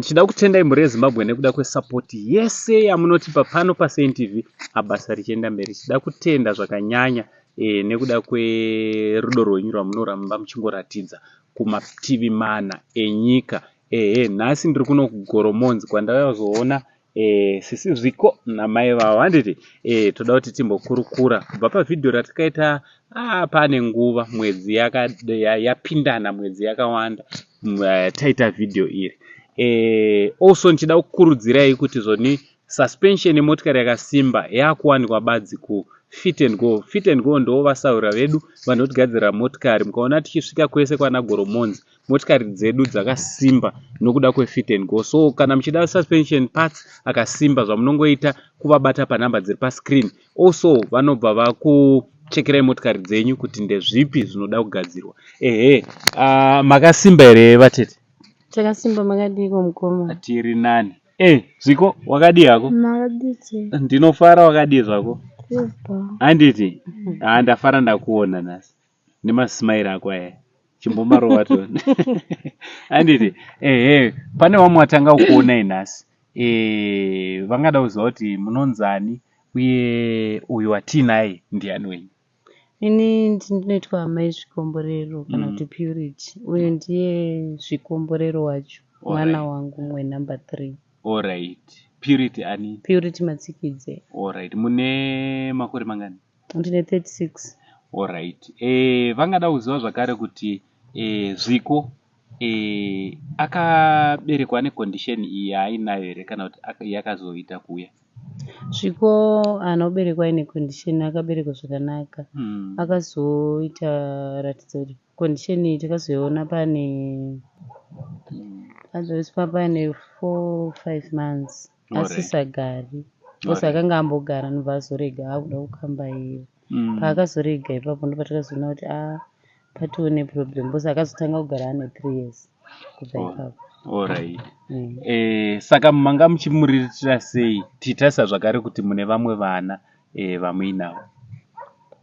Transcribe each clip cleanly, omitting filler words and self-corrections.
Ndichida kutendai mhuri yeZimbabwe nekuda kwesapoti yese yamunotipa pano paSaint TV basa richienda mberi. Tichida kutenda zvakanyanya nekuda kwerudo rwenyu rwamunoramba muchingoratidza kumativi mana enyika. Ehe nhasi ndiri kuno kuGoromonzi kwandauya kuzoona sisi Zviko namai vavo handiti? Toda kuti timbokurukura kubva pavhidhiyo ratakaita pane nguva mwedzi yapindana mwedzi yakawanda taita vhidhiyo iri. Also ndichida kukurudzirai kuti zvoni suspension yemotikari yakasimba yakuwanikwa badzi ku Fit and Go. Fit and Go ndo vasaura vedu vanotigadzirira motikari. Mukaona tichisvika kwese kwana Goromonzi, motikari dzedu dzakasimba nokuda kweFit and Go. So kana muchida suspension parts akasimba, zvamunongoita kuvabata panhamba dziri pascreen. Also vanobva vakuchekerai motikari dzenyu kuti ndezvipi zvinoda kugadzirwa. Ehe, makasimba here vatete? Takasimba, makadiko mukoma? Tiri nani. Zviko, wakadii hako? Makadii? Ndinofara, wakadii zvako? Ndiripo. Handiti? Ah, ndafara ndakuona nhasi. Nemasmile ako aya. Chimbomarova tone. Handiti? Ehe, pane vamwe vatanga kukuonai nhasi. Vangada kuziva kuti munonzani uye uyu watiinaye ndiani wenyu? Ini ndinoitwa Mai Zvikomborero kana kuti Purity. Uyu ndiye Zvikomborero wacho, mwana wangu mumwe, number 3. Alright. Purity ani? Purity Matsikidze. Alright. Mune makore mangani? Ndine 36. Alright. Vangada kuziva zvakare kuti Zviko akaberekwa ane condition iyi yaainayo here kana kuti yakazoita kuuya? Zviko haana kuberekwa aine condition, akaberekwa zvakanaka. Akazoita ratidza kuti condition iyi takazoiona pane azoiswa pane 4 5 months asisagari. Because akanga ambogara, anobva azorega akuda kukambaira. Paakazorega ipapo ndipo patakazoona kuti a patoo neproblem, because akazotanga kugara ane 3 years kubva ipapo. Alright. Saka manga muchimuriritira sei tichitarisa zvakare kuti mune vamwe vana vamuinavo?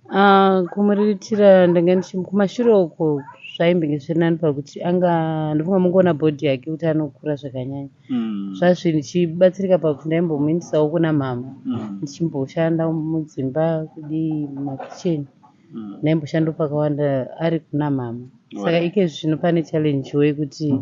Ah, kumuriritira ndanga ndichi kumashure uko zvaimbenge zviri nani pakuti anga ndofunga mungoona body yake kuti anokura zvakanyanya. Zvazvi ndichibatsirika pakuti ndaimbomuindisawo kuna mama, ndichimboshanda mudzimba, kudii, mumakicheni. Ndaimboshanda pakawanda ari kuna mama. Saka ike zvino pane challenge yekuti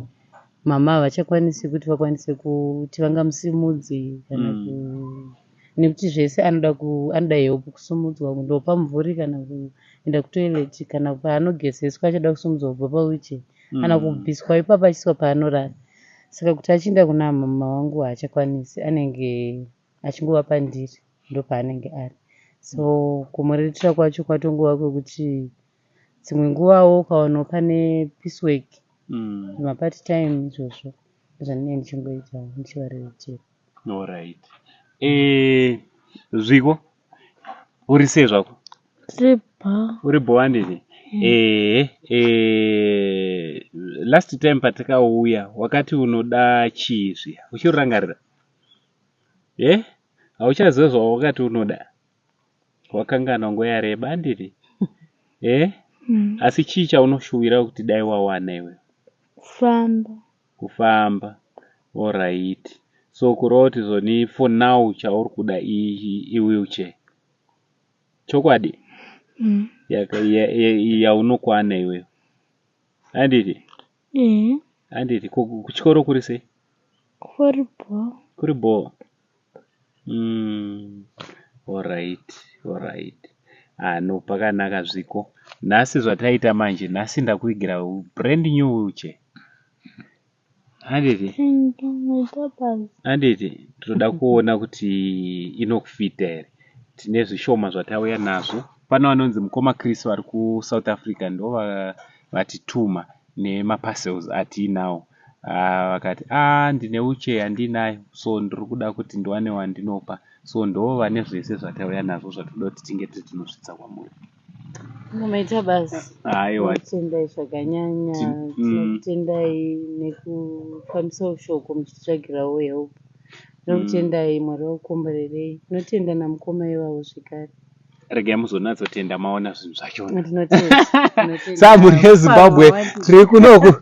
mama havachakwanisi kuti vakwanise kuti vangamusimudze kana ku nekuti zvese anoda anoda help, kusumudzwa kundopa mumvuri kana kuenda kutoilet, kana paanogezeswa achada kusumudzwa kubva pawheelchair kana kubviswa ipapo achiiswa paanorara. Saka kuti achienda kuna mama vangu haachakwanisi, anenge achingova pandiri, ndopaanenge ari. So kumuriritira kwacho kwatongova kwekuti dzimwe nguvawo ukawanawo pane piecework, mapart time izvozvo ndozvandinenge ndichingoita ndichivariritira. Alright. Zviko, uri sei zvako? Ndiripo. Uri bho handiti? Ehe. Last time patakauya wakati unoda chii zviya? Uchirangarira? Hauchaziva zvawakati unoda? Wakanganwa, nguva yareba handiti? Asi chii chaunoshuwira kuti dai wawana iwe? Kufamba. Kufamba. Alright. So kureva kuti zvoni for now chauri kuda iwheelchair. Chokwadi? Mm. Yaunokwana iwewe. Handiti? Eh. Handiti? Kuchikoro kuri sei? Kuri bho. Kuri bho. Alright, alright. Ah no, pakanaka Zviko. Nhasi zvataita manje, nhasi ndakuigira brand new wheelchair. Handiti? Thank you, maita basa. Handiti? Tinoda kuona kuti inokufita here. Tine zvishoma zvatauya nazvo. Pane vanonzi mukoma Chris vari kuSouth Africa, ndo vatituma nemaparcels atiinawo. Vakati a ndine wheelchair yandinayo, so ndiri kuda kuti ndiwane wandinopa. So ndo vane zvese zvatauya nazvo zvatoda kuti tinge tiri tinosvitsa kwamuri. Maita basa. Aiwa. Tinotendai zvakanyanya. Tinotendai nekufambisawo shoko muchititsvagirawo help. Tinokutendai, Mwari vakukomborerei. Tinotenda namukoma ivavo zvekare. Regai muzonatsotenda maona zvinhu zvachona. Ndinotenda. Ndinotenda. Samhuri yeZimbabwe tiri kunoku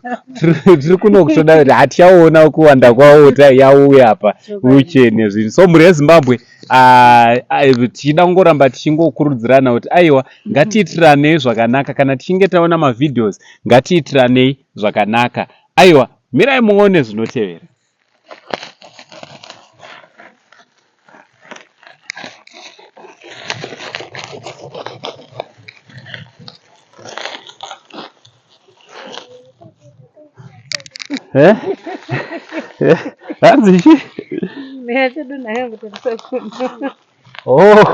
tiri kunoku toda kuti hatichaona kuwanda kwawo yauya apa wheelchair nezvinhu. So mhuri yeZimbabwe ah, ah, tichida kungoramba tichingokurudzirana kuti aiwa ngatiitiranei zvakanaka kana tichinge taona mavideos ngatiitiranei zvakanaka. Aiwa mirai muone zvinotevera. Eh? Eh? Hanzi chi? Oh,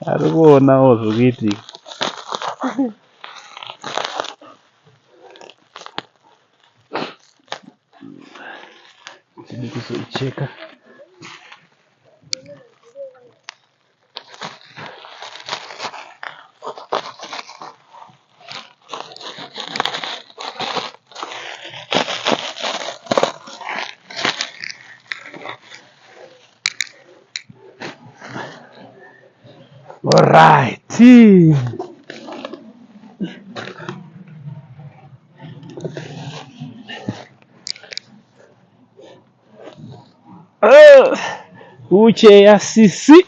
ari kuonawo zviri kuitika. Tiri kuzoicheka. Alright. Uche ya sisi.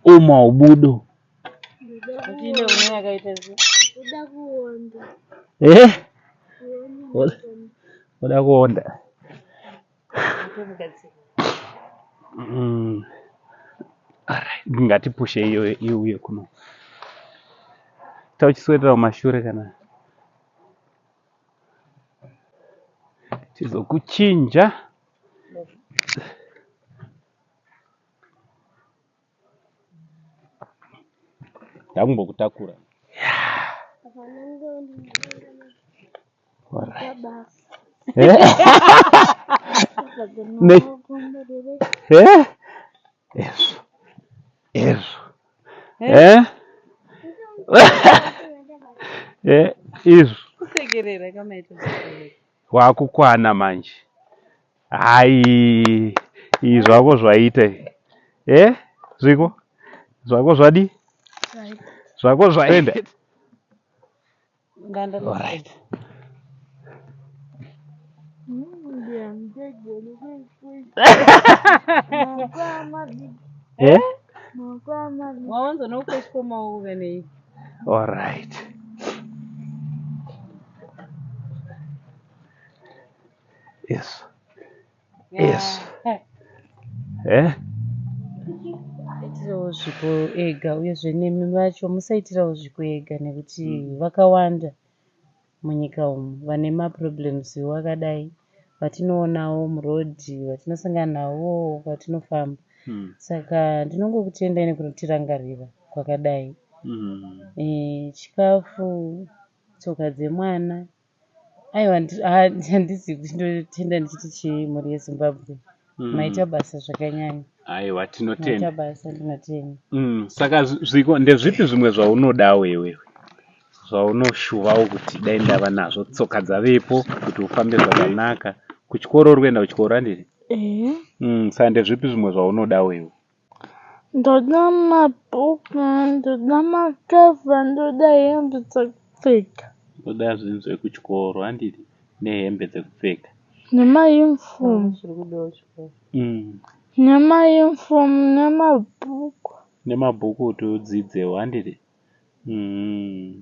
Uma ubudo. Eh? Uda kuonda. Mm. Alright, ngatipushe iyo iuye kuno. Tauchiswedera kumashure kana tizokuchinja. Ndakumbokutakura. Ezvo. Ezvo. Eh? Eh, izvo. Kusekerera kamaita. Wakukwana manje. Hai, iyi zvako zvaita iyi. Eh? Zviko? Zvako zvadi? Zvako zvaenda. Alright. Eh? Wawanza nokukweshwa maoko kanei. Alright. Yes. Yes. Eh? Musaitirawo zviko ega uyezve nemi vacho musaitirawo zviko ega nekuti mm. vakawanda munyika umu vane maproblems akadai vatinoonawo muroad vatinosangana navo kwatinofamba mm. saka ndinongokutendai nekutirangarira kwakadai mm. e, chikafu tsoka dzemwana Aiwa handizivi kuti ndotenda ndichiti chii mhuri yeZimbabwe. Mm. Maita basa zvakanyanya. Aiwa tinotenda. Maita basa ndinotenda. Mm, saka zviko ndezvipi zvimwe zvaunodawo iwewe? Zvaunoshuvawo kuti dai ndava nazvo tsoka dzavepo kuti ufambe zvakanaka. Kuchikoro uri kuenda kuchikoro handiti? Eh. Mm, saka ndezvipi zvimwe zvaunodawo iwe? Ndoda mabhuku, ndoda makavha, ndoda hembe dzekupfeka. Ndoda zvinhu zvekuchikoro handiti nehembe dzekupfeka. Nemayunifomu. Zviri kudiwa kuchikoro. Mm. Nemayunifomu nemabhuku. Nemabhuku kuti udzidzewo handiti? Mm.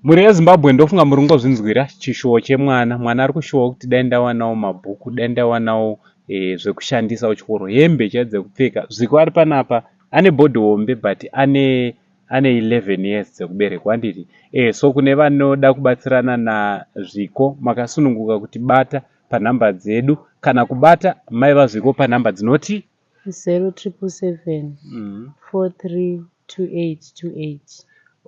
Mhuri yeZimbabwe ndofunga muri kungozvinzwira chishuwo chemwana. Mwana ari kushuwa kuti dai ndawanawo mabhuku, dai ndawanawo e, zvekushandisa kuchikoro, hembe chaidzo dzekupfeka. Zviko ari panapa ane bhodhi hombe but ane ane 11 years dzekuberekwa handiti? E, so kune vanoda kubatsirana naZviko makasununguka kuti bata panhamba dzedu kana kubata mai vaZviko panhamba dzinoti 0777 432828.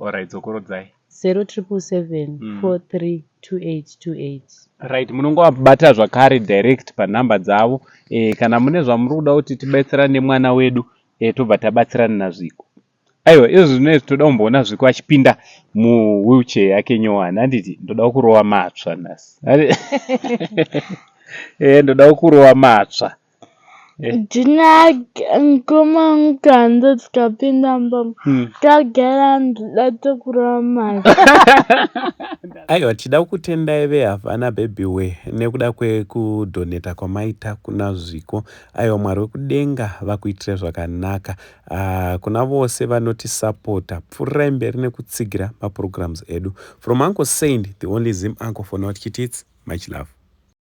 Alright, dzokorodzai. 0777 432828. Right, munongovabata zvakare direct panhamba dzavo e, kana mune zvamuri kuda kuti tibatsirane nemwana wedu e, tobva tabatsirana naZviko. Aiwa izvo zvinezvi toda kumboona Zviko achipinda muwheelchair yake nyowani handiti ndoda kurova matsva nhasi. Eh, ndoda kurova matsva. Ndina mukoma wangu kanze tikapinda mumba tagara ndoda tokurova matsva. Aiwa, tida kutendai veHavana Baby Wear nekuda kwekudhoneta kwamaita kuna Zviko. Aiwa, Mwari wekudenga vakuitire zvakanaka. Kuna vose vanotisapota, pfuurirai mberi nekutsigira maprograms edu. From Uncle Saint, the only Zim uncle for not kitits, much love.